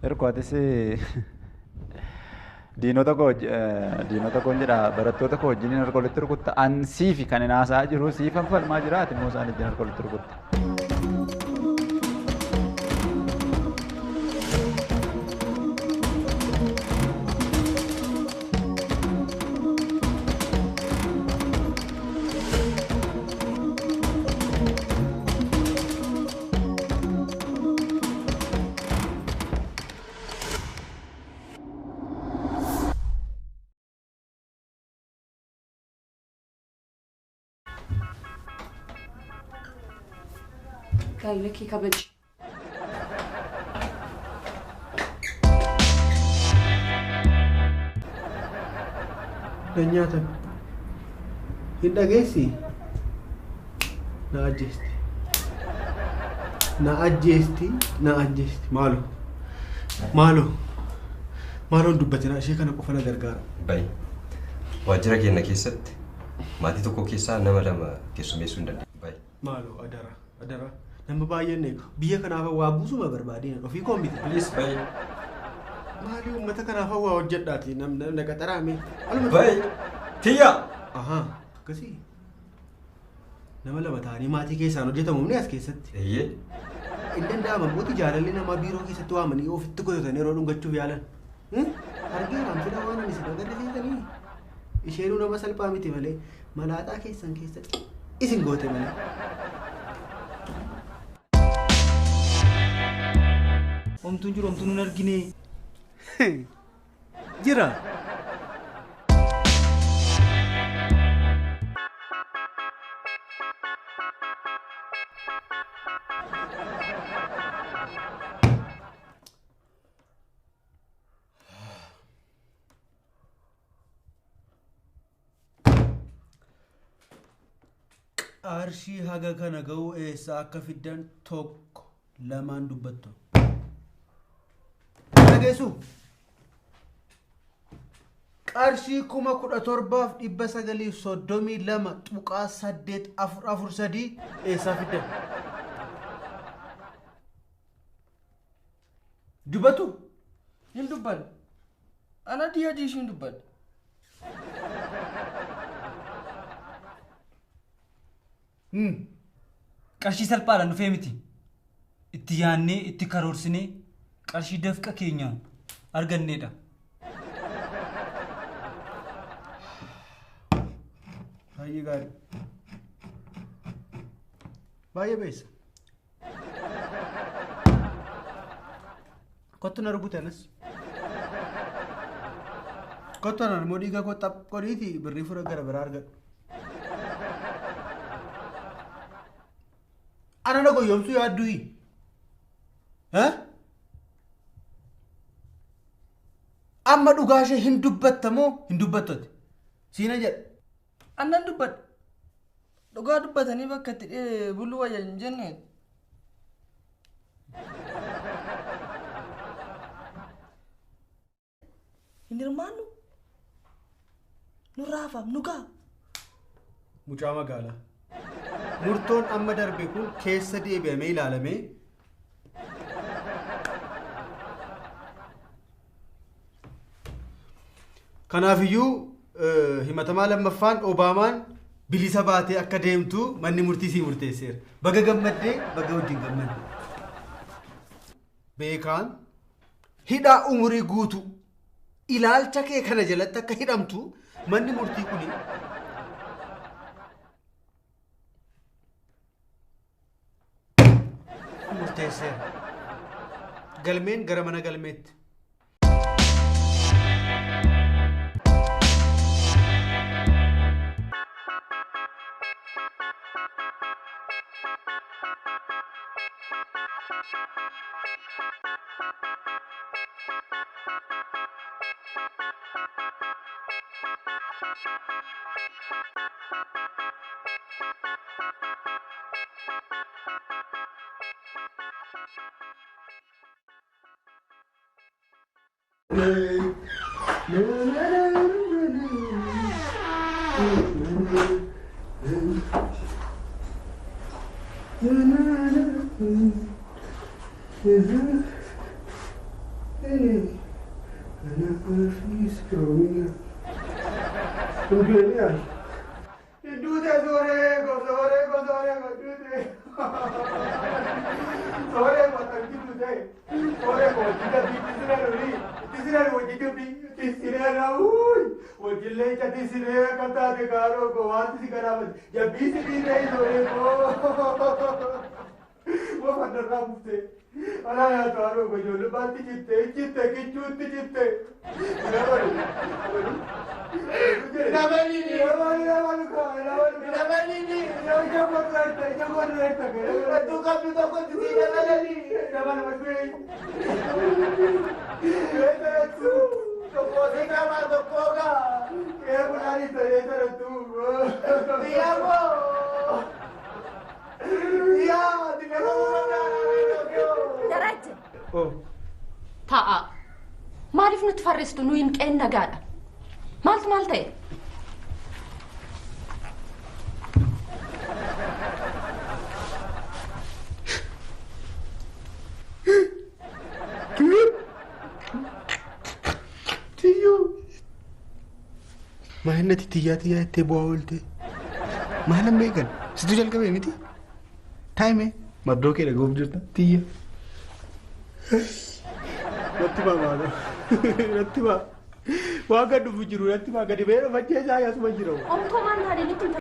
Hirko atis diinota koo diinota koon jedha barattoota koo wajjin harka walitti rukutta. An siifi kan hin haasa'aa jiru siifan falmaa jira ati immoo isaan wajjin harka walitti rukutta. Gaa'ela kee kabaji. Na nyaatan. Hin dhageessi? Na ajjeesti. Na ajjeesti. Na ajjeesti. Maaloo. Maaloo. Maaloo hin dubbatinaa ishee kana qofa na gargaara. Bayi. Waajjira keenya keessatti maatii tokko keessaa nama lama keessummeessuu hin dandeenyu. Bayi. Maaloo adara adara nama baay'een eega biyya kanaaf waa buusuma barbaadeen ofii koo miti. Please bayi. Maali uummata kanaaf waa hojjedhaati na qaxaraame. Bayi. Tiyya. Ahaa akkasii. Nama lama ta'anii maatii keessaan hojjetamu ni as keessatti. Eeyyee. Hin danda'ama abbootii jaalalli namaa biiroo keessatti waamanii ofitti godhatan yeroo dhungachuuf yaalan. Argeeraan fida waan ani isin agarre seetanii. Isheenuu nama salphaa miti malee malaaxaa keessan keessatti isin goote malee. Homtuun jiru homtuun hin argine. Jira. Qarshii haga kana ga'u eessaa akka fiddan tokko lamaan dubbattu. Dhageessu. Qarshii 17,932.8443 eessaa fiddan? Dubbatu? Hin dubbanne. Ana adii ishiin dubbanne. Qarshii salphaadhaan dhufee miti. Itti yaadnee itti karoorsinee qarshii dafqa keenya arganneedha. Baay'ee gaarii. Baay'ee beessa. Kottu na rukute anas. Kottu anaan immoo dhiiga koo xaph godhiitii birrii fura gara biraa argadhu. Ana na goyyomsuu yaadduyi. Amma dhugaa ishee hin dubbattamoo hin dubbattu ati? Siina jedha. Annan dubbadha. Dhugaa dubbatanii bakka itti buluu wayya hin jenne. Hin hirmaannu. Nu raafam nu ga'a. Mucaa magaalaa. Murtoon amma darbe kun keessa deebi'amee ilaalamee Kanaafiyyuu himatamaa lammaffaan Obaamaan bilisa baatee akka deemtu manni murtii sii murteesseera. Baga gammaddee baga wajjin gammadde. Beekaan hidhaa umurii guutuu ilaalcha kee kana jalatti akka hidhamtu manni murtii kuni murteesseera. Galmeen gara mana galmeetti. Duute sooree ko sooree ko sooree ko duute. Sooree ko tanki duute. Sooree ko hojii dhabbii tisiree lolii tisiree hojii dhabbii tisiree raawuy hojiilee ija tisiree akka taate gaaroo ko wanti si garaafate jabbii si dhiiree sooree ko. Wafandarraa buftee alaa yaatu haaroo ko ijoollummaatti citte citte kichuutti citte. Darajje. Taa'aa. Maaliif nutti farristu nuyi hin qeen nagaadha. Maaltu maal ta'e? Maalinati tiyyaa tiyyaa ittee bu'aa oolte. Maalan beekan? Situ jalqabee miti? Taa'ime maddoo kee dhaga'uuf jirta tiyya. Natti baa maalo. Natti baa. Waan gad dhufu jiru natti baa gadi ba'ee dhufachee isaa yaasuma jira. Omtoo maal taane nutti hin